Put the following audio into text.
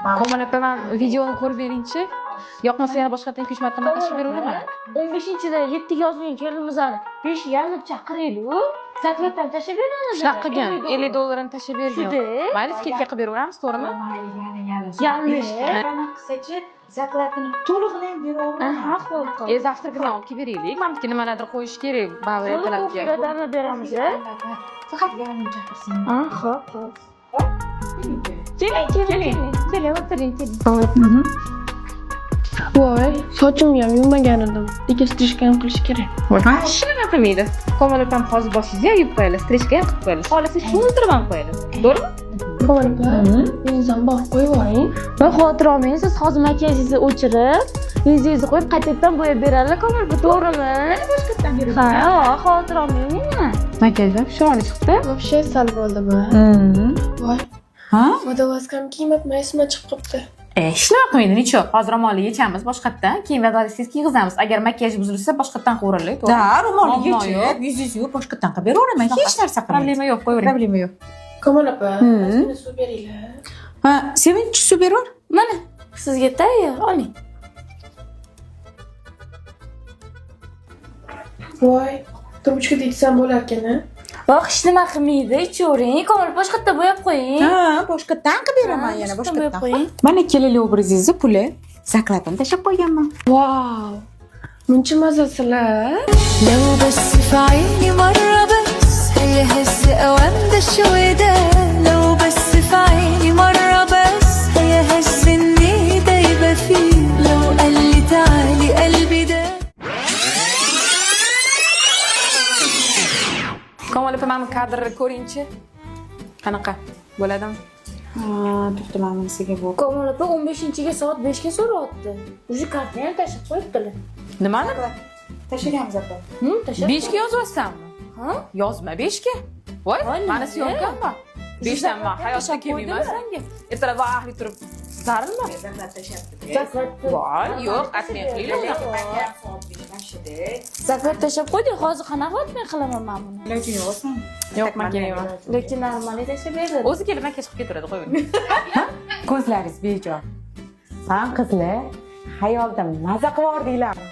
Komil opa, man videoni ko'rib beringchi. Yoqmasa yana boshqatdan 2-3 marta makiyaj qilib beraveraman. 15-da 7 ga yozilgan kelinimizni 5 yarimda chaqiraylik. Заклад dan tashlab beramiz. Shunaqa qilgan, 50 dollarini tashlab bergan. Shuda. Mayli, скидка qilib beraveramiz, to'g'rimi? Yarim. Qilsachi, заклад ini to'lig'ini ham beraveraman. Aha, xo'p. E, завтрак ni olib kelib beraylik. Mana bu nimalardir qo'yish kerak, baribir ertalabga. Ko'plardan beramiz, a? Faqat yarim chaqirsin. Ha, xo'p, xo'p. Keling, keling. Keling, o'tiring, keling. Voy, sochimni ham yuvmagan edim. Lekin стрижка ham qilish kerak. Hech nima qilmaydi. Komil opam hozir boshingizni ham yuvib qo'yadi, стрижка ham qilib qo'yadi. Xohlasa cho'miltirib ham qo'yadi. To'g'rimi? Komil opa, yuzingizdan borib qo'yib yuboring. Va xavotir olmang, siz hozir makiyajingizni o'chirib, yuzingizni qo'yib qaytadan bo'yab beradilar, Komil opa, to'g'rimi? Boshqatdan beraman. Ha, xavotir olmang meni. Makiyaj ham chiroyli chiqdi. Вообще sal bo'ldimi? Voy, Ha? водолазка m kiymabman, esimdan chiqib qolibdi. E, hech nima qilmaydi, ничё. Hozir ro'molni yechamiz boshqatdan, keyin водолазка kiygizamiz. Agar makiyaj buzilsa, boshqatdan qilaveradi, to'g'rimi? Да, ro'molni Muammo yechib, yo'q. yuzingizni yuvib boshqatdan qilib beraveraman. Hech narsa qilmaydi. Problema yo'q, qo'yavering. Problema yo'q. Komil opa, ozgina suv beringlar. Ha, Sevinch, suv beraver. Mana, sizga tayyor, oling. Voy, трубочка da ichsam bo'larkan, a? Voh, hech nima qilmaydi, ichavering. Komil, boshqatdan bo'yab qo'ying. Ha, boshqatdan qilib beraman Ha, yana boshqatdan bo'yab boshqatdan. qo'ying. Mana kelinlik obrazingizni puli. Заклад ini tashlab qo'yganman. Vau! Muncha mazasilar. لو بس في عيني مرة بس هيهز أوام ده الشوق ده لو بس في عيني مرة بس هيهز إني دايبة فيه لو قال لي تعالي قلبي ده Komil opa, mana bu kadrni ko'ringchi. Qanaqa bo'ladimi? Ha, to'xta, mana bunisiga bu. Komil opa 15-ga soat 5 ga so'rayapti. Уже kartani ham tashlab qo'yibdilar. Nimani? Tashlaganmiz opa. Tashlab. 5 ga yozyapsanmi? Ha? Yozma 5 ga. Voy, Voy, nima? mani съёмка m bor. 5 dan man hayotda Tashlab kelmayman qo'ydimi? senga. Ertalab vaqtli turib zarurmi? Заклад tashlabdi. Заклад. Voy, yo'q, отмен qilinglar unaqa. Заклад tashlab qo'ydi. Hozir qanaqa отмен qilaman men buni? Iloji yo'qmi? Yo'q, man kelmayman. Lekin normal tashlab berdi. O'zi kelib makiyaj qilib ketaveradi, qo'yavering. Ko'zlaringiz bejo. Ha, qizlar, xayolda maza qilib yubordinglarmi?